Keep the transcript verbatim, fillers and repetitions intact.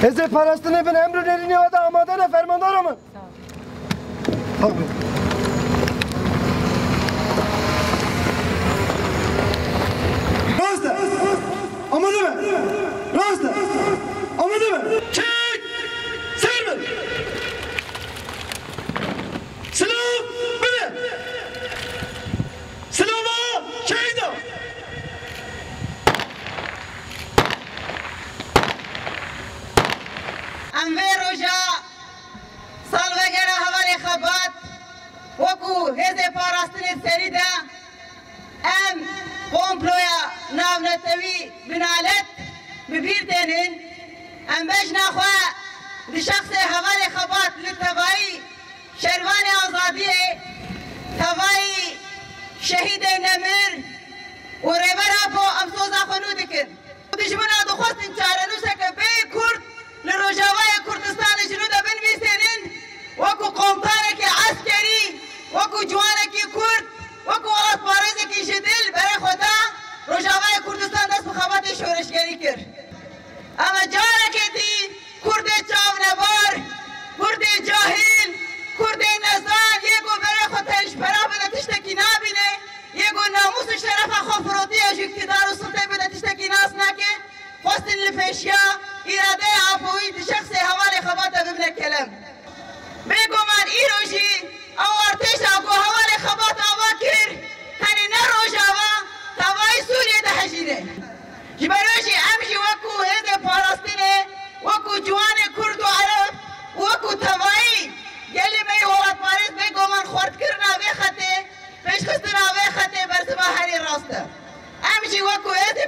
Hêzê parastinê bin emr û nêrînê we de amade ne, fermandara min. Rast e. Amade be. Rast e. Amade be. Çek. Ser bin. Silav bide. Silava şehîda. Em vê roja salvegera hevalê xebat wekû hêzê parastinê serî de em komploya navnetewî binalet bi bîr tênin. Em bejna xwe di şexsê hevalê xebat li tevayî Şervanê Azadiyê, tevayî şehîdê nemir û Rêber Apo em soza xwe nû dikin. Dijmina dixwestin çarenûseke bê Kurd li Rojavayê Kurdistanê ji nû de binivîsênin, wekû komutanekî eskerî, wekû ciwanekî Kurd, wekû welatparêzekî ji dil berê xwe da Rojavayê Kurdistan dest bi xebatê şoreşgerî kir. Em ê carekê dî Kurdê çavnebar, Kurdê cahîl, Kurdê nezan, yê ku berê xwe tenjpera bide tiştekî nabîne, yê ku namûs û şerefa xwe firotiye ji îktidar û siltê bide tiştekî nas nake, xwestin li pêşiya îradeya Apoyî di şexsê hevalê xebat de bibine kelem. Bêguman îro jî ew artêşa ku hevalê xebat ava kir, tenê ne Rojava, tevayî Sûriyê dihejîne. Ji ber wê jî em jî wekû hêzê parastinê, wekû ciwanê Kurd û Ereb û wekû tevayî gelê me yê welatparêz bêguman xwertkirina vê xetê, pêşxistina vê xetê bersiva herî rast e. Em jî wekû hêzê